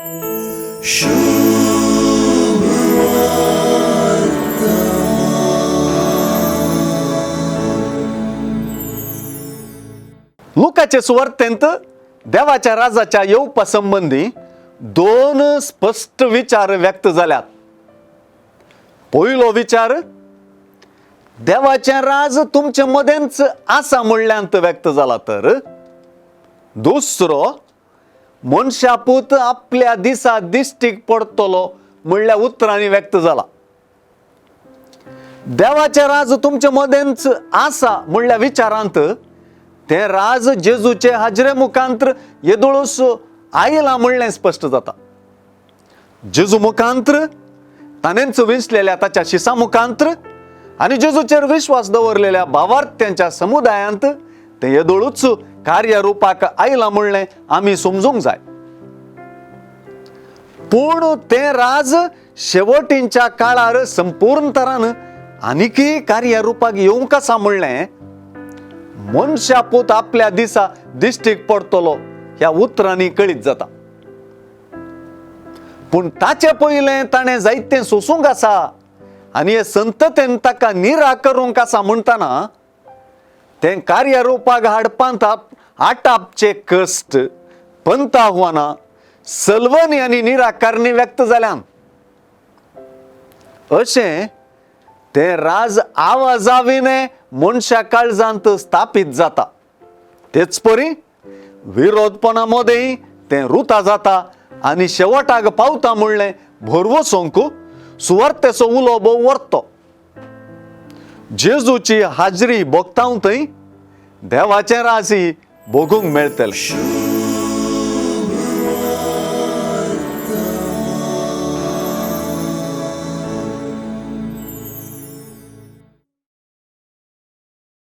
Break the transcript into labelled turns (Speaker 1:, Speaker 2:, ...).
Speaker 1: लुकाचे सुवार्तेंत देवाच्या राजाच्या येवपा संबंदी दोन स्पश्ट विचार व्यक्त जाल्यात. पयलो विचार देवाचें राज तुमचे मदेंच आसा म्हणल्यांत व्यक्त जाला, तर दुसरो मनशापूत आपल्या दिसा दिश्टीक पडटलो म्हणल्या उतरांनी व्यक्त जाला. देवाचें राज तुमचे मदेंच आसा म्हणल्या विचारांत तें राज जेजूचे हाजरे मुखांत्र येदोळूस आयलां म्हणलें स्पश्ट जाता. जेजू मुखांत्र ताणेंच विंचलेल्या ताच्या शिसा मुखांत्र आनी जेजूचेर विश्वास दवरलेल्या भावार्थ्यांच्या समुदायांत तें येदोळूच कार्यरुपाक आयलां म्हणलें आमी समजूंक जाय. पूण तें राज शेवटींच्या काळार संपूर्ण तरान आनीकय कार्यरुपाक येवंक आसा म्हणलें मनशापूत आपल्या दिसा दिश्टीक पडटलो ह्या उतरांनी कळीत जाता. पूण ताचे पयलें ताणें जायतें सोसूंक आसा आनी हे संततेन ताका निरा करूंक आसा म्हणटना तें कार्यरुपाक हाडपांत आटापचे कश्ट, पंताह्वानां, सलवणी आनी निराकारणी व्यक्त जाल्यान. अशें तें राज आवाजाविणे मनशा काळजांत स्थापीत जाता. तेच परी विरोधपणा मदें तें रुता जाता आनी शेवटाक पावता म्हणलें भरवसोंक सुवार्तेचो उलो भोव व्हरतो. जेजूची हाजरी भोगता थंय देवाचें राजी भोगूंक मेळटलें.